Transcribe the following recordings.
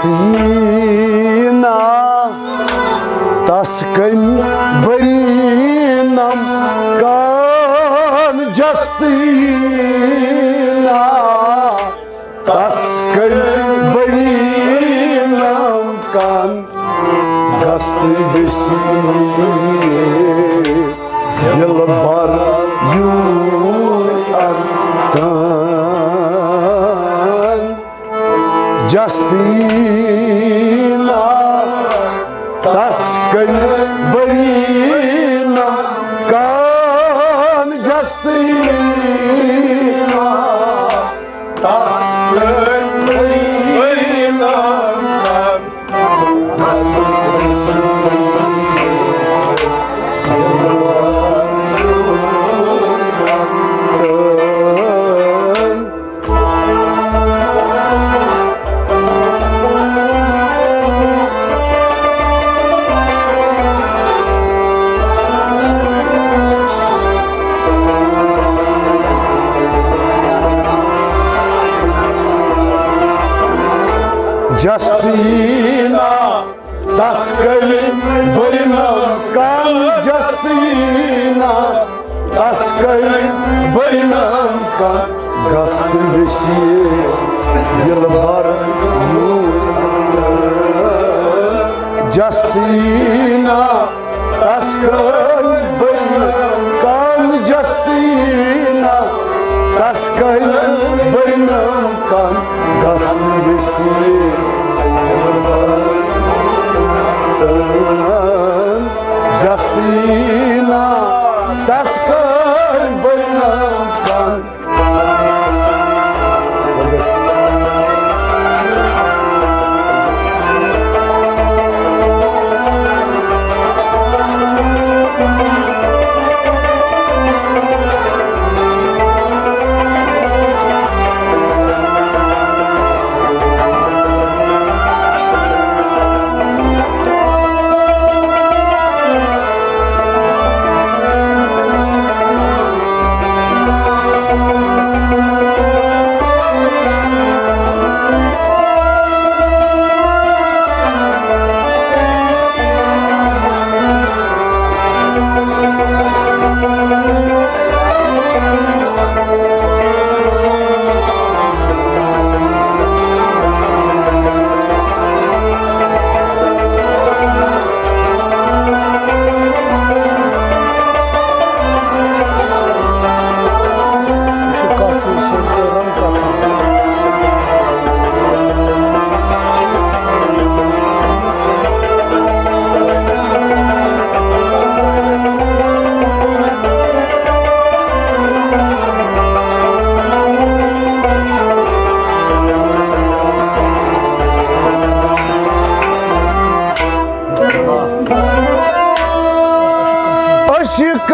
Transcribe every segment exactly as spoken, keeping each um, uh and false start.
ییٖنا، تس کٔمۍ بٔرِنم کان جست ییٖنا، تس کٔمۍ بٔرِنم کان جست ویسی دلبر یوٗت انتان۔ جستینا، تس کٔمۍ بٔرِنم کان جستینا، تس کٔمۍ بٔرِنم کان۔ جستینا، تس کٔمۍ بٔرِنم کان جستینا، تس کٔمۍ بٔرِنم کان جست ویسی دلبر یوٗت۔ جستینا، تس کٔمۍ بٔرِنم کان جستینا، تس کٔمۍ بٔرِنم کان جست ویسی دلبر یوٗت۔ جستینا، تس کٔمۍ بٔرِنم کان۔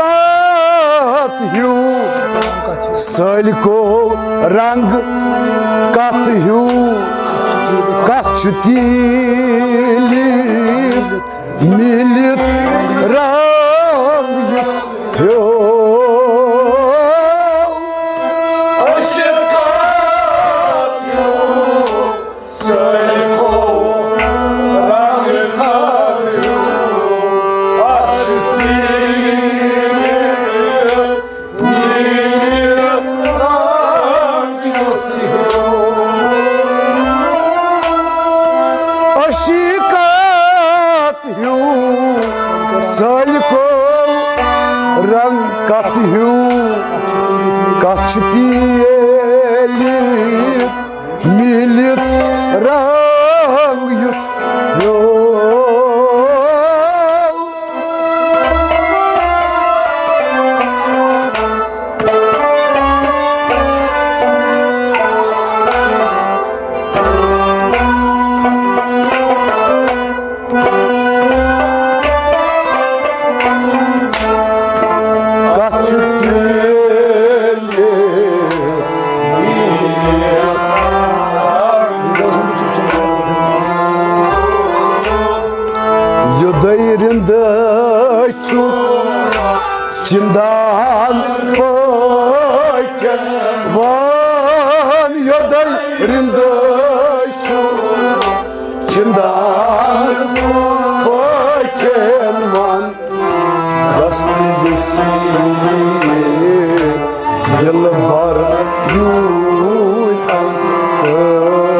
عشقات ہیوٗ سٲلکو رنگ کتھ ہیوٗ، کتھ چھُ تیٖلہِ میٖلِتھ رنگ یُتھ ہیوٗ۔ عشقات ہیوٗ سٲلکو رنگ کتھ ہیوٗ، اتھ چھُ تیٖلہِ میٖلِتھ رنگ یُتھ ہیوٗ۔ عشقات ہیوٗ سٲلکو رنگ کتھ ہیوٗ، کتھ چھُ تیٖلہِ میٖلِتھ رنگ یُتھ ہیوٗ۔ کتھ چھُ تیٚلہِ یُدے رِنٛدٕ چھُ چِندان پٲٹھۍ وان، یُدے رِنٛدٕ چھُ چندن پٲٹھۍ وَن، دست وسیع دلبر یوٗرۍ اَنتن۔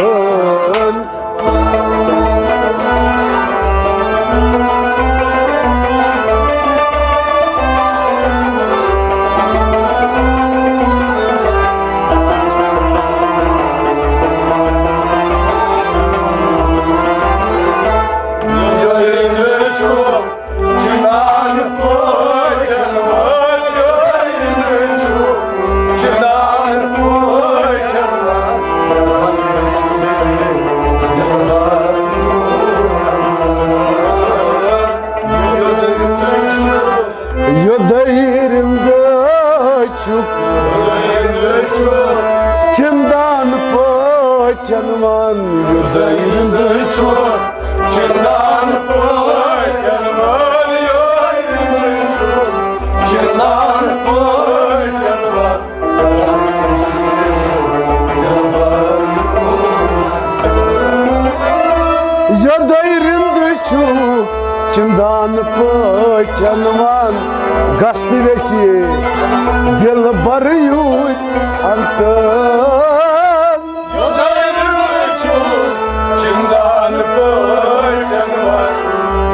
یوٚدَے رِنٛدٕ چھُکھ چندن پٲٹھۍ وَن، یوٚدَے رِنٛدٕ چھُکھ چندن پٲٹھۍ وَن، یوٚدَے رِنٛدٕ چھُکھ چندن پٲٹھۍ وَن۔ یوٚدَے رِنٛدٕ چھُکھ چندن پٲٹھۍ وَن، گژھ تہٕ ویسہِ دلبر یوٗرۍ اَنتن۔ یوٚدَے رِنٛدٕ چھُکھ چندن پٲٹھۍ وَن،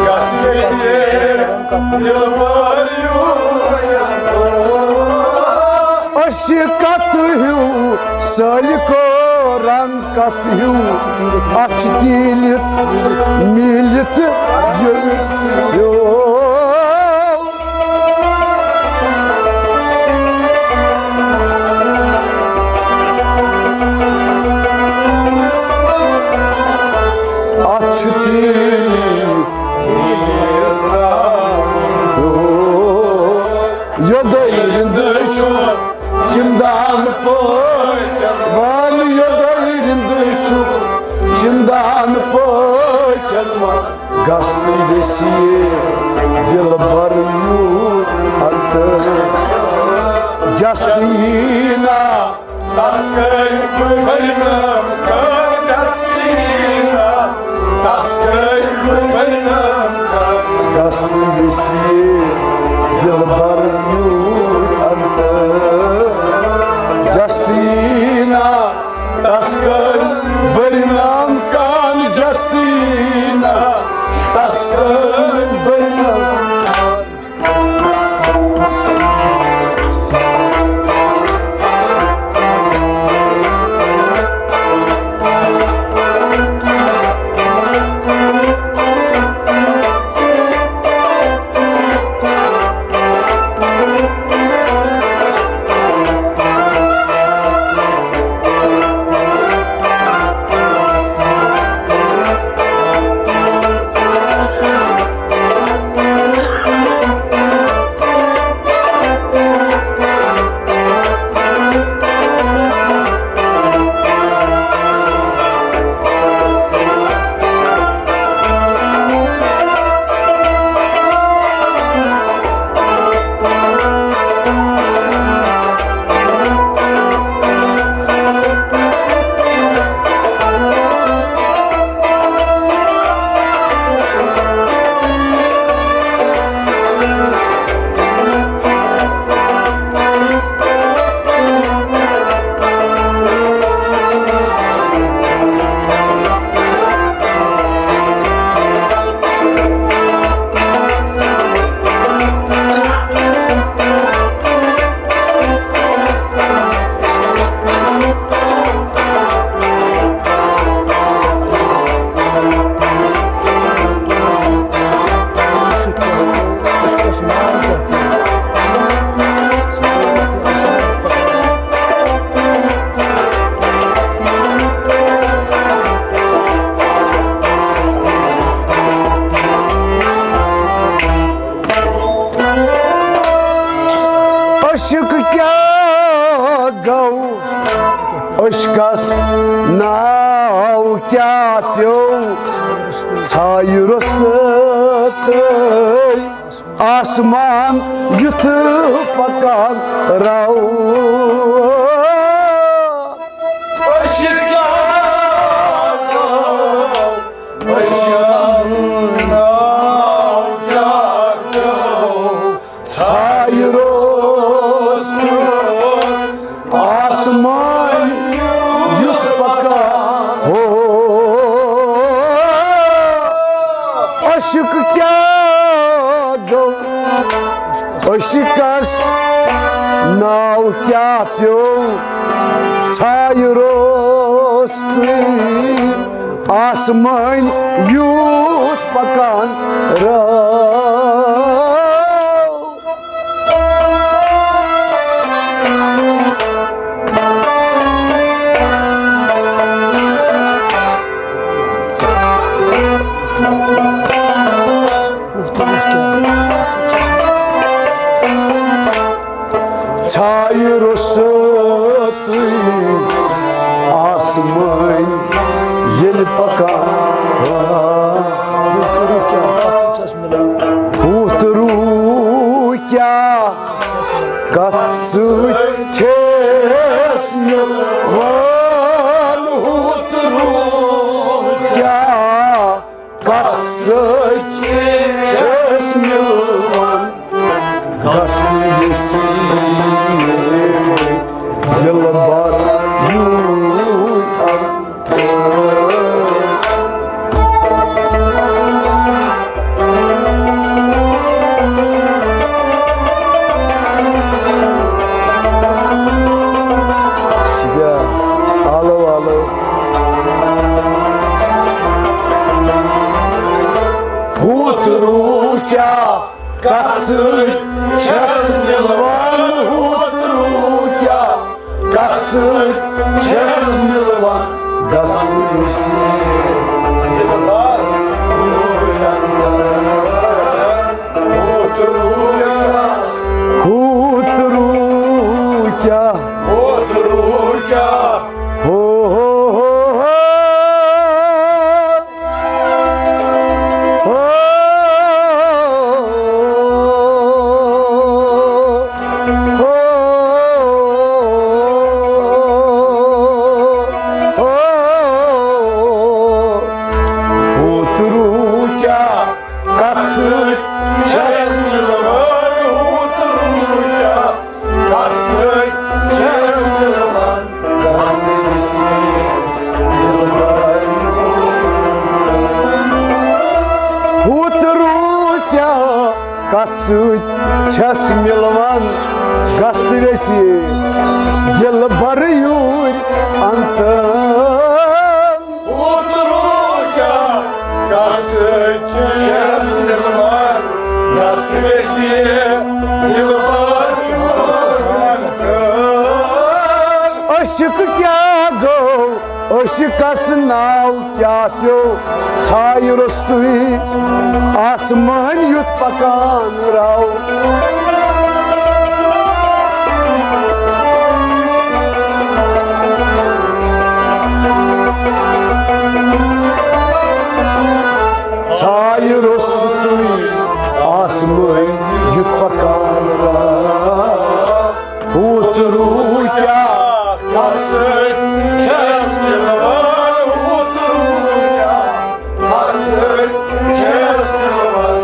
گژھ تہٕ ویسہِ دلبر یوٗرۍ اَنتن۔ أسۍ چھِ کتھ ہیوٗ سٲلِکو رنٛگ کتھ ہیوٗ، اتھ چھِ تیٖلِتھ میٖلِتھ یہِ ہیوٗ۔ اتھ چھِ تیٖلِتھ یوٚدَے رِنٛدٕ چھُکھ چندن پٲٹھۍ وَن، یوٚدَے رِنٛدٕ چھُکھ چندن پٲٹھۍ وَن، گژھ تہٕ ویسہِ دلبر یوٗرۍ اَنتن۔ جستینا تس کٔرۍ بٔرۍ نٲم کٔر جستینا، تس کٔرۍ بٔرۍ نٲم کٔر۔ گژھ تہٕ ویسہِ دلبر یوٗرۍ اَنتن۔ جستینا تس کٔرۍ بٔرۍ نٲم کٔر جستینا، تس کٔرۍ بٔرۍ نٲم کٔر۔ عشق کیٛاہ گوٚو، عشقس ناو کیٛاہ پیوٚو، ژھایہِ روٚستُے آسمان یُتھ پکان رو۔ عشق کیٛاہ گوٚو، عاشقس ناو کیٛاہ پیوٚو؟ ژھایہِ روٚستُے آسمٲنۍ یوٗتھ پکان راو۔ ژھایہِ روٚستُے آسمٲنۍ ییٚلہِ پکان۔ ہُتھ روٗح کیٛاہ کتھ سۭتۍ چھَس مِلان؟ ہُتھ روٗح کیٛاہ کتھ سۭتۍ چھَس مِلان؟ ہُتھ روٗح کیٛاہ کتھ سۭتۍ چھَس مِلان؟ گژھٕ یُس دِلبر یوٗت۔ شُکریہ۔ آلو، آلو۔ ہُتھ روٗح کیٛاہ کتھ سۭتۍ چھَس مِلوان؟ ہُتھ روٗح کیٛاہ کتھ سۭتۍ چھَس مِلوان؟ گژھٕ یُس ہُتھ روٗح کیٛاہ؟ ہُتھ روٗح کیٛاہ؟ ہُتھ روٗح کیٛاہ؟ ہو، ہو، ہو، ہو۔ ہو، ہو، ہو، ہو۔ ہُتھ روٗح کیٛاہ کتھ سۭتۍ چھَس مِلوان؟ ہُتھ روٗح کیٛاہ کتھ سۭتۍ چھَس مِلوان؟ ہُتھ روٗح کیٛاہ کتھ سۭتۍ چھَس مِلوان؟ گژھٕ ویسہِ دِلبر یوٗرۍ انتن۔ ہُتھ روٗح کیٛاہ کتھ سۭتۍ چھَس مِلوان؟ گژھٕ ویسہِ دِلبر یوٗرۍ انتن۔ عشق کیٛاہ گوٚو؟ عشقس ناو کیٛاہ پیوٚو؟ ژھایہِ روٚستُے آسمان یُتھ پکان راو۔ ژھایہِ روٚستُے آسمان یُتھ پکان راو۔ ہُتھ روٗح کیٛاہ کتھ سۭتۍ چھَس مِلوان؟ ہُتھ روٗح کیٛاہ کتھ سۭتۍ چھَس مِلوان؟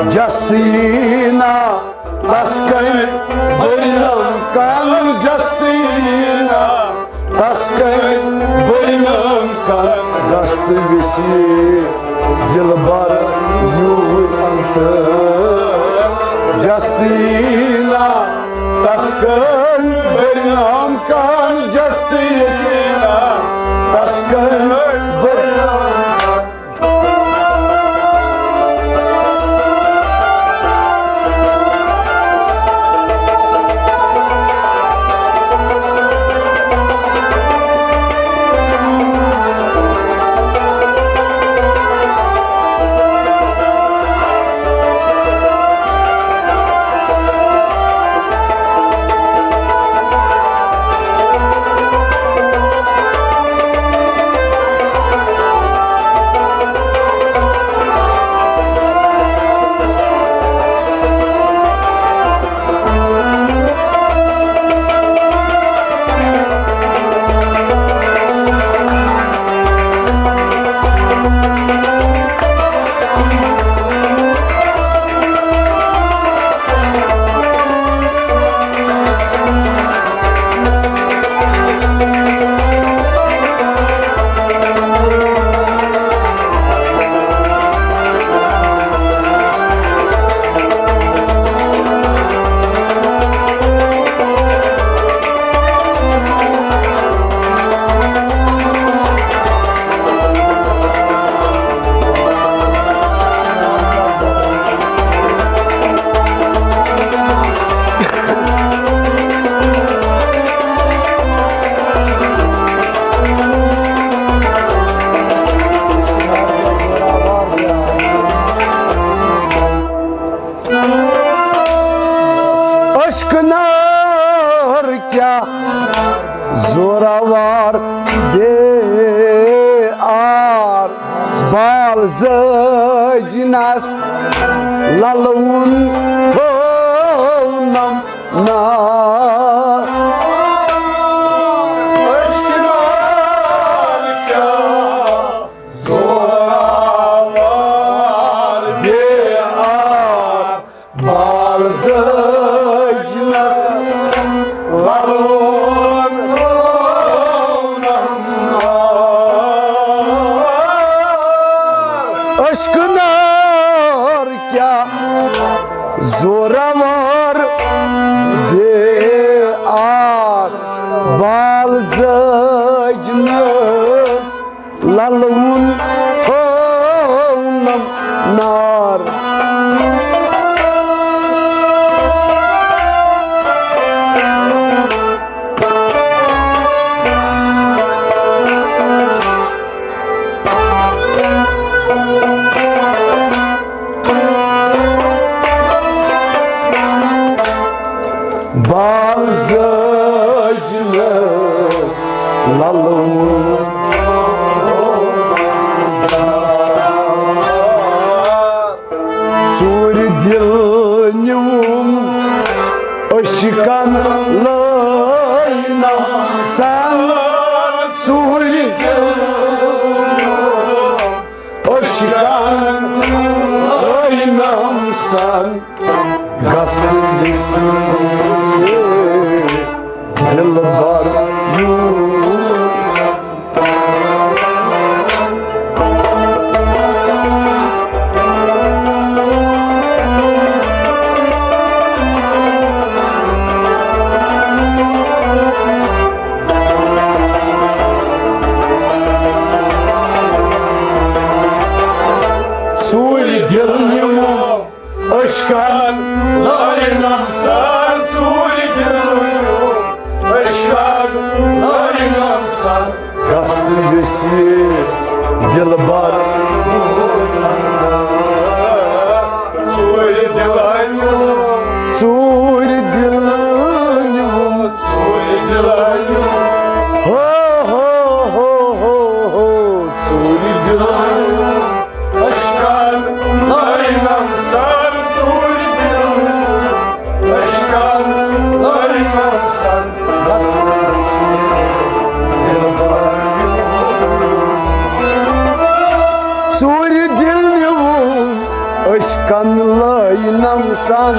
جستینا تس کٔمۍ بٔرنم کن؟ جستینا تس کٔمۍ بٔرنم کن؟ گژھٕ ویسہِ دِلبر یوٗرۍ انتن۔ جستینا تس کٔمۍ بٔرنم کن؟ جستینا تس کٔمۍ بٔرنم کن؟ زورآوار بے آر بال زٲجنس للوُن تھوونم نار۔ أچھ نار کیٛاہ زورآوار بے آر بال زٲجنس للوُن تھوونم نار۔ اشک نار کیٛاہ زورآوار بے آر بال زٲجنس للوُن تھوونم نار۔ بال زٲجنس للوُن ژوٗرِ دِل نیوٗم عشقن لٲینم سان۔ ژوٗرِ دِل عشقن لٲینم سان۔ گژھ نہٕ ویسے دلبر یور۔ ژوٗرِ دِل نِمو عشقن لٲینم سان۔ ژوٗرِ دِل نِمو عشقن لٲینم سان۔ گژھ ویسے دلبر ژوٗرِ دِل نِمو۔ ژوٗرِ دِل نِمو۔ ژوٗرِ دِل نِمو۔ ہو، ہو، ہو، ہو، ہو۔ ژوٗرِ دِل نِمو۔ عشقن لٲینم سان۔ ژوٗرِ دِل نِمو۔ عشقن لٲینم سان۔ ژوٗرِ دِل نِوُم عشقن لٲینم سان۔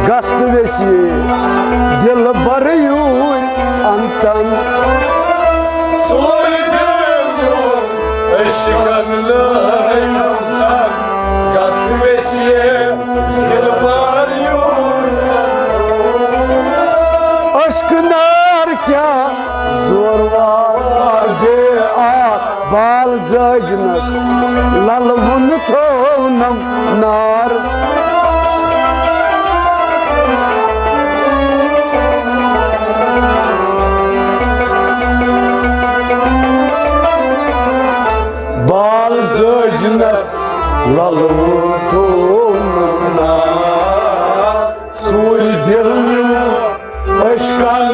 گژھ ویسے دلبر یور انتن۔ ژوٗرِ دِل نِوُم عشقن لٲینم سان۔ گژھ ویسے دلبر یور۔ عشق نار کیٛاہ زورآوار بے آر بال زٲجنس للوُن تھوونم نار۔ بال زٲجنس للوُن تھوونم نار۔ ژوٗرِ دِل نِمو عشقن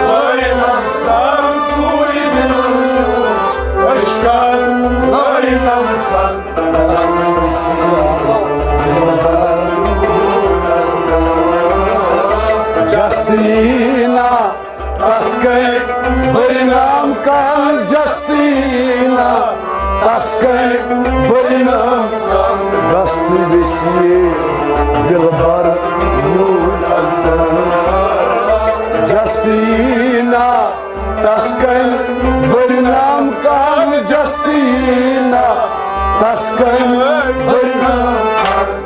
لٲینم سان۔ ژوٗرِ دِل نِمو عشقن لٲینم سان۔ جستینا تس کٔرۍ بدنام کم۔ جستینا تس کٔرۍ بدنام کم۔ گژھ ویسے دلبر یور انتن۔ جستینا تس کٔرۍ بدنام کم۔ جستینا تس کٔرۍ بدنام کم۔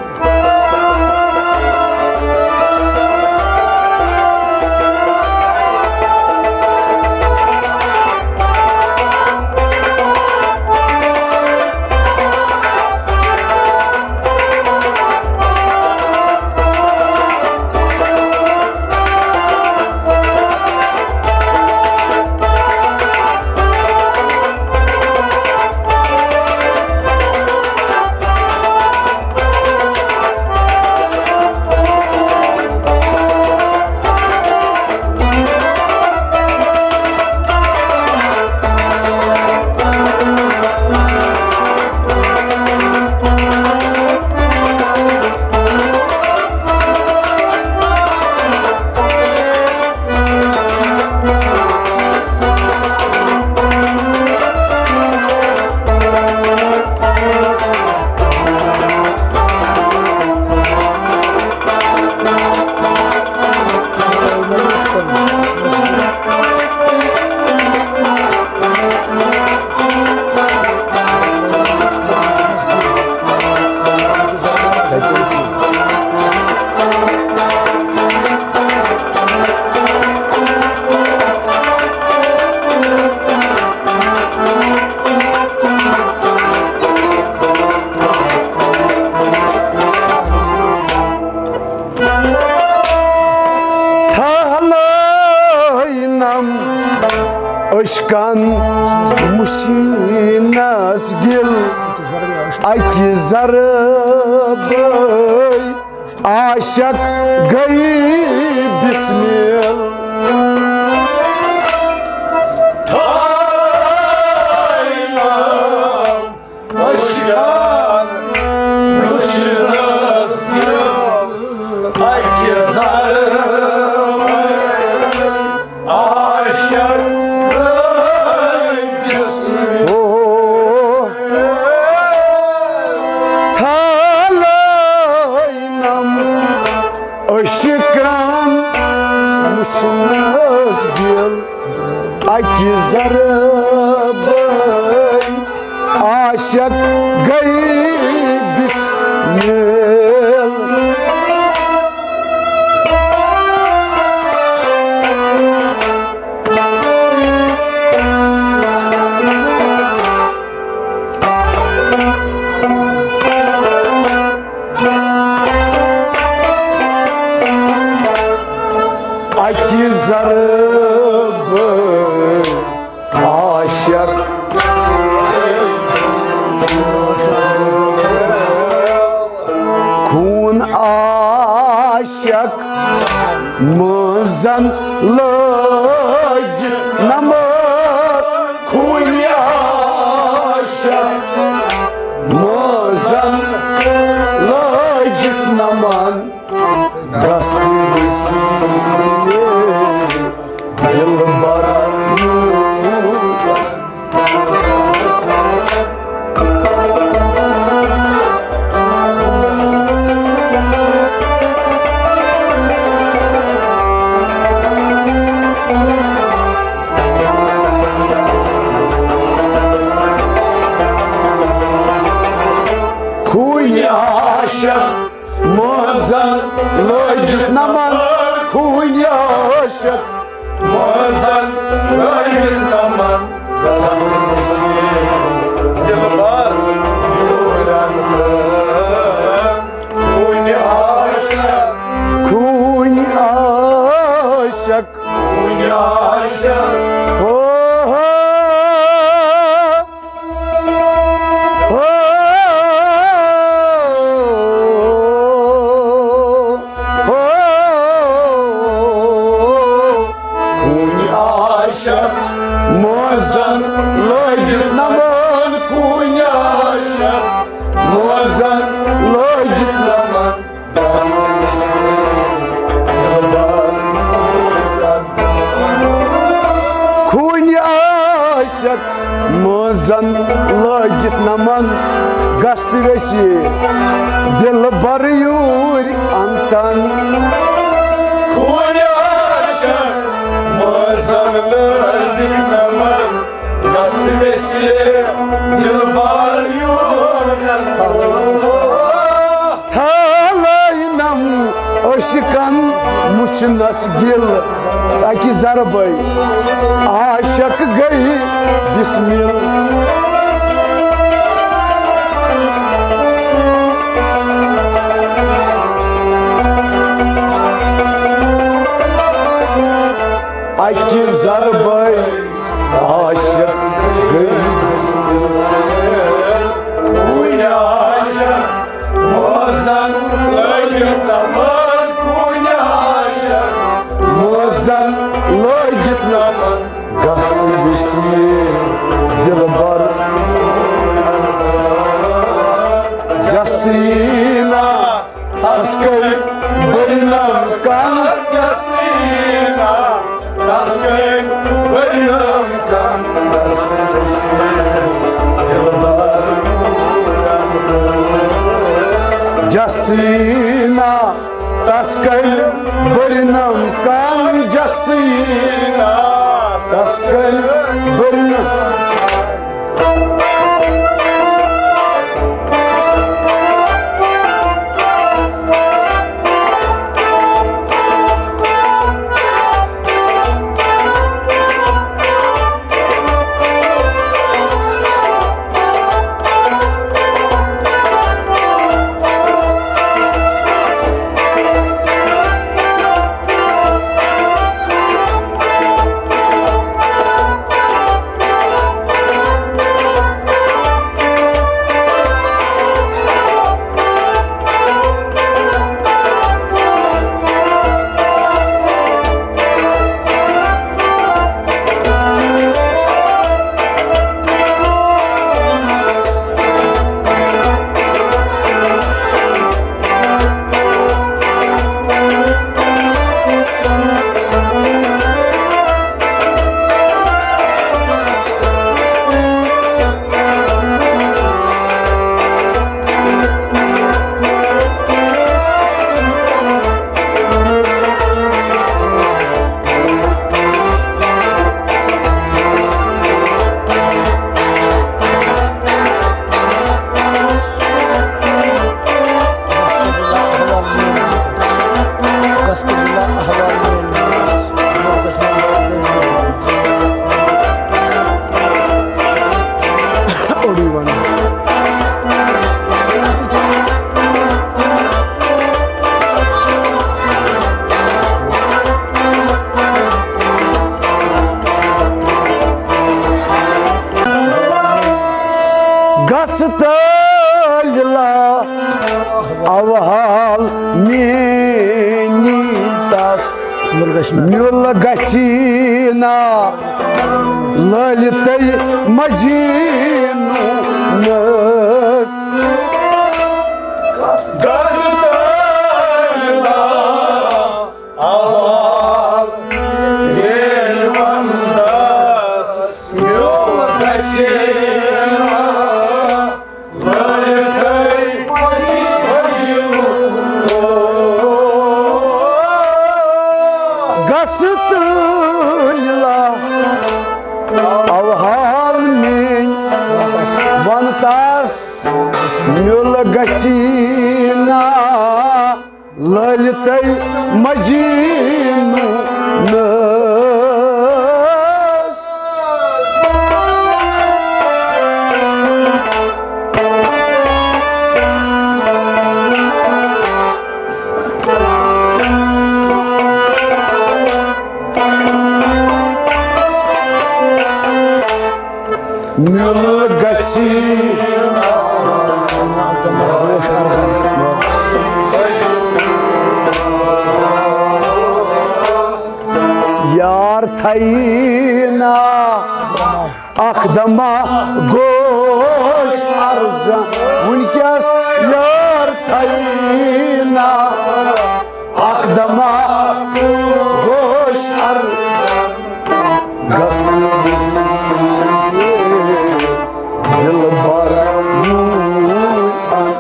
ضربے عاشق گئی بسمل۔ تھاینم اشکان وچھنس دل اکہ ضربے عاشق گئی بسمل۔ او تھاینم اشکان وچھنس دل اکہ ضربے عاشق گئی بسمل۔ اکہ ضربے عاشق، خون عاشق منزن لٲگِتھ نمن، خون عاشق منزن لٲگِتھ نمن۔ دست وسیع دلبر خون عاشق منزن لٲگِتھ نمن، خون عاشق منزن لٲگِتھ نمن۔ دلبر یورن خون عاشق، خون عاشق، خون عاشق۔ ہو ہو۔ ہو، ہو، خون عاشق منزن لٲگِتھ نمن، خون عاشق منزن لٲگِتھ نمن۔ خون عاشق منزن لٲگِتھ نمن، گژھ تہٕ ویسہِ دلبر یوٗرۍ انتن۔ خون عاشق منزن لٲگِتھ نمن، دست ویسے دلبر یورن۔ تھاینم عاشقن وچھنس گل، اکہِ ضربے عاشق گئی بسمل۔ اکہِ ضربے عاشق گٔے بسمل۔ کُنہِ عاشق موزن لٲگِتھ نمن، کُنہِ عاشق موزن لٲگِتھ نمن۔ گژھ وِسنہِ دلبر جستینا۔ تس کٔرۍ بٔرنم کن جستینا، تس کٔرۍ بٔرنم کن جستینا، تس کٔرۍ بٔرنم کن جستینا، تس کٔرۍ بٔرنم۔ میُل گژھی نا لٲلۍ تہٕ مجنوٗنس۔ گژھ تہٕ لا احوال ییٚلہِ ونٛدس میُل گژھِ نا۔ گژھ تہٕ لا احوال میٲنۍ ونتس، میُل گژھی نا لٲلۍ تہٕ مجنوٗنس۔ میُل گژھی یار تھایہِ نا اکھ دما گوش ارزان وٕنکیٚس، یار تھایہِ نا اکھ دما گوش ارزان۔ گژھ دِلبر یوٗر۔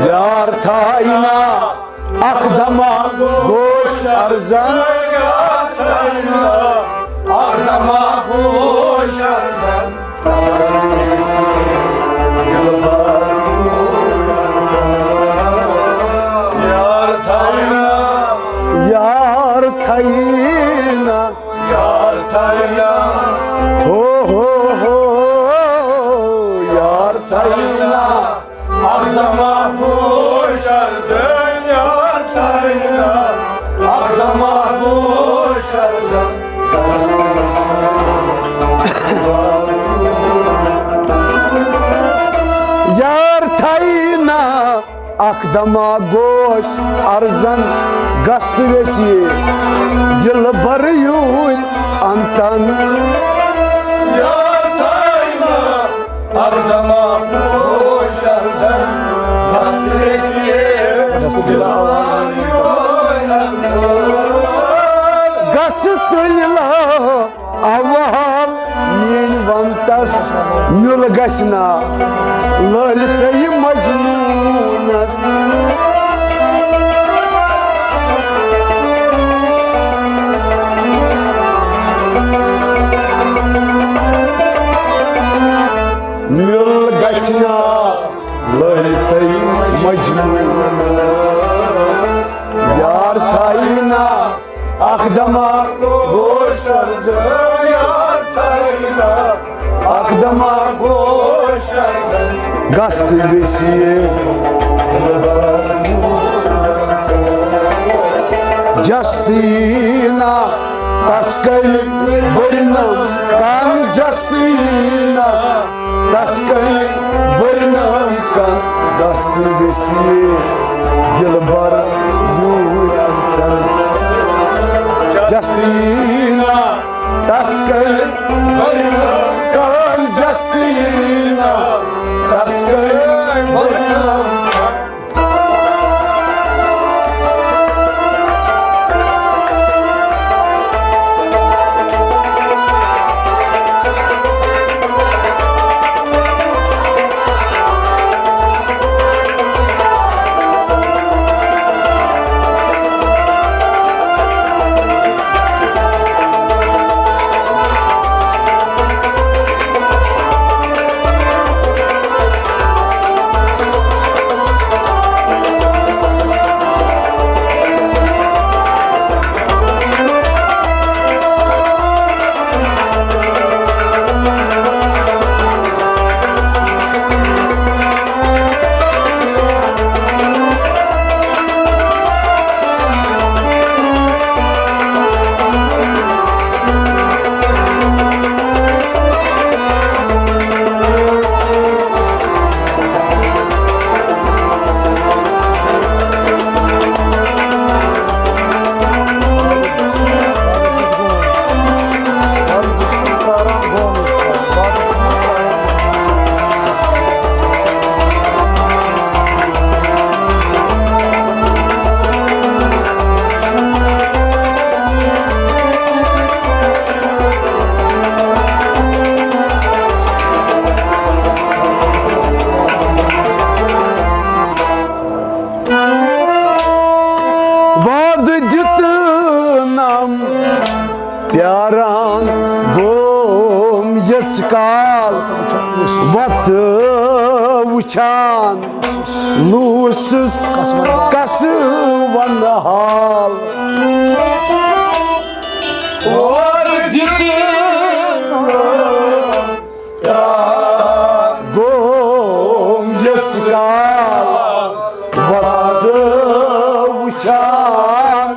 یار تھایہِ نا اکھ دما گوش ارزان۔ اکھ دما گوش ارزان۔ یار تھایہِ نا۔ یار تھایہِ نا۔ یار تھایہِ نا۔ ہو ہو ہو۔ یار تھایہِ نا۔ اکھ دما گوش ارزان یار تھایہِ نا، اکھ دما گوش ارزان۔ یار تھایہِ نا اکھ دما گوش ارزان، گژھ تہٕ ویسہِ دِلبر یوٗرۍ انتن۔ یار تھایہِ نا اکھ دما گوش ارزان، گژھ تہٕ ویسہِ دِلبر یوٗرۍ انتن۔ گژھ تہٕ لا احوال میٲنۍ ونتس، میُل گژھِ نا لٲلۍ تہٕ مجنوٗنس۔ میُل گژھِ نا لٲلۍ تہٕ مجنوٗنس۔ یار تھایہِ نا اکھ دما گوش ارزان، یار تھایہِ نا اکھ دما گوش ارزان۔ گژھ تہٕ ویسہِ جستینا تس کٔرۍ بٔرنم کم، جستینا تس کٔرۍ بٔرنم کم، گژھ تہٕ ویسہِ دِلبر یوٗرۍ انتن۔ جستینا تس کٔرۍ بٔرنم کم، جستینا تس کٔرۍ بٔرنم کم۔ کال وتہٕ وٕچھان لوٗسُس کس ونہٕ حال۔ اورٕ دیُت گوم یژھ کال وتہٕ وٕچھان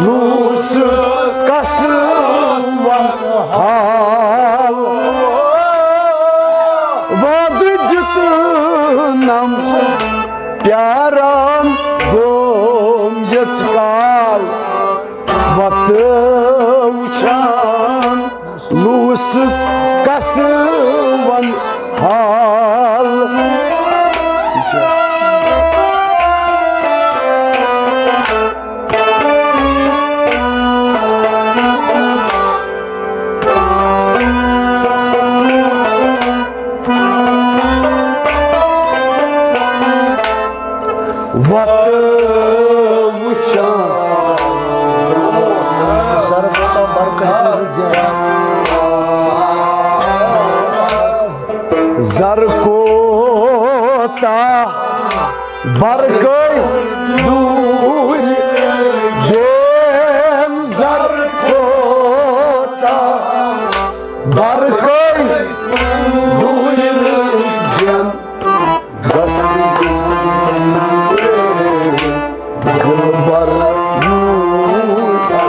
لوٗسُس کس ونہٕ حال۔ وعدٕ دیُتنم پیاران گوم یژھ کال وتہٕ وٕچھان لوٗسُس کس ونہٕ حال۔ وتہٕ وٕچھان زر کوتاہ برکت ہٕنٛز جاے۔ زر کوتاہ برکت دوٗرِ دِن، زر کوتاہ برکت دوٗرِ دِن۔ گژھن دِلبر یوٗتاہ۔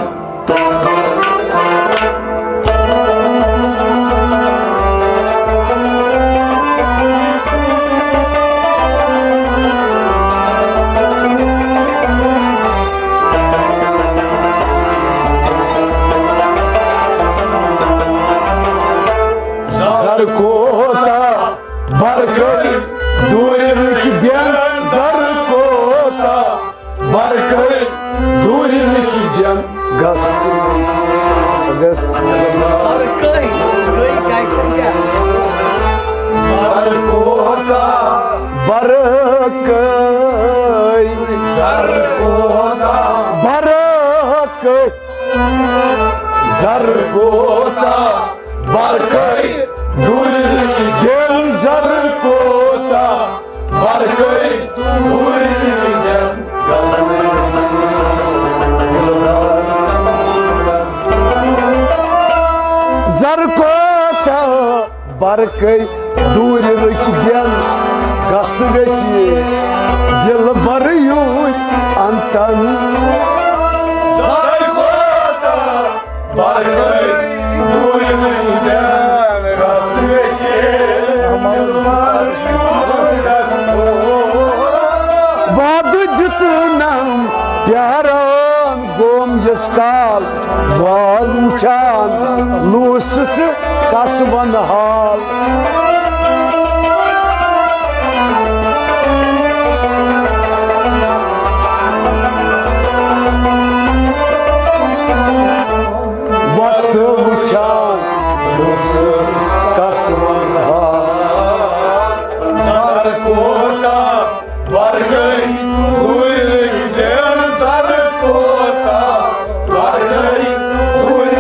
زر کوتاہ برکت دوٗرِ رُکہِ دِن، زر کوتاہ برکت دوٗرِ رُکہِ دِن۔ گژھ، گژھ۔ برکت، گٔے کیسے کیا؟ زر کوتاہ برکت، زر کوتاہ برکت، زر کوتاہ برکت دوٗرِ دِن، زر کوتاہ برکت دوٗرِ دِن۔ زر کوتاہ برکت دوٗرِ رُکہِ دِن، گژھ گژھِ دِلبر یوٗرۍ انتن۔ زر کوتاہ برکت دوٗرِ نہٕ دِن، گژھ گژھِ دِلبر یوٗرۍ انتن۔ وعدٕ دیُتنم پیاران گوم یژھ کال، واز وٕچھان لوٗسُس کس ونہٕ حال۔ وتہٕ وٕچھان لوٗسُس کس ونہٕ حال۔ زر کوتاہ برکت دوٗرِ دِن، زر کوتاہ برکت دوٗرِ دِن۔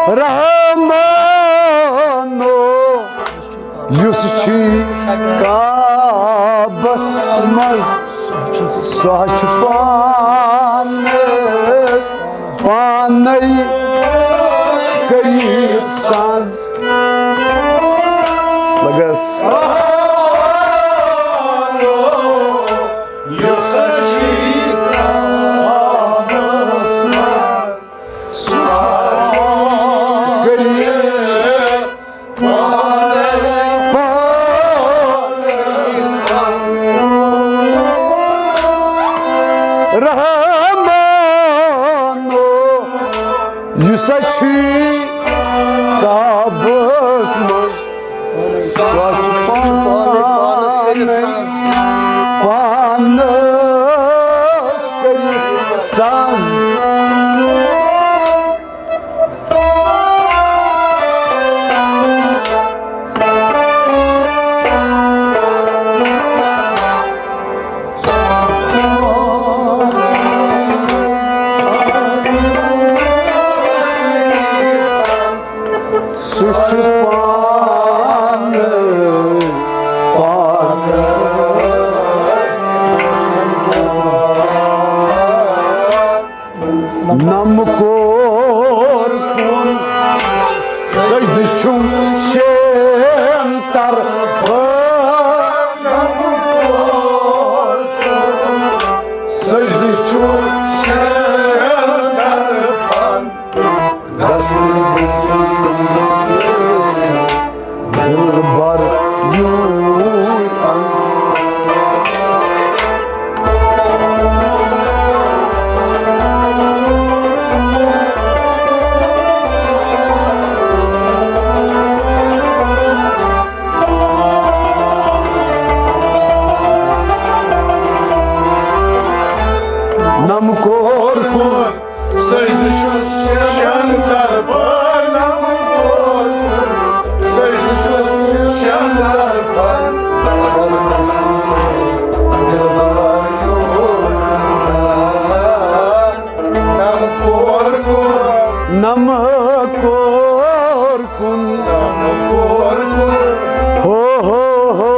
رحمانو یُس چھُ کعبس منٛز، سُہ چھُ پانس پانے کٔرِتھ سنٛز۔ لگس۔ رحمانو یُس چھُ کعبس منٛز، سُہ چھُ پانس پانس کٔرِتھ سنٛز۔ سُہ چھُ پانہٕ پانَس نم کور کُن سجدٕ چھُم شین طرفہٕ۔ سجدٕ چھُم شین طرفن۔ دست دلبر یوٗر۔ نم کور کور سجدٕ چھُس شین طرفن۔ نم کور کور سجدٕ چھُس شین طرفن۔ نم کور کور۔ نم کور کُن۔ نم کور کُن۔ ہو ہو ہو۔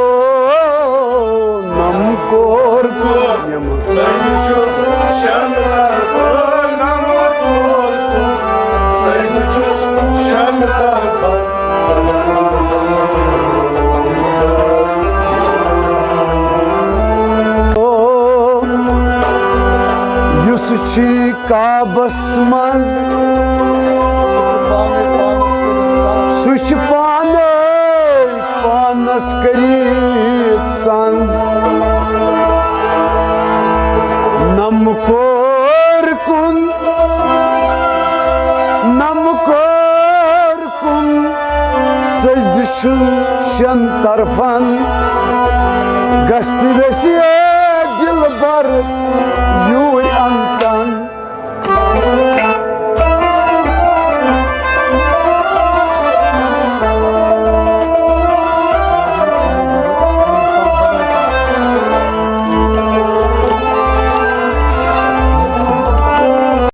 نم کور کُن۔ سجدٕ چھُس شین طرفن۔ نم کور کُن۔ سجدٕ چھُس شین طرفن۔ یُس چھُ کعبس منٛز، سُہ چھُ پانے پانس کٔرِتھ سنٛز۔ نم کور کُن، نم کور کُن سجدٕ چھُم شین طرفن۔ گژھِ تہِ ویسہِ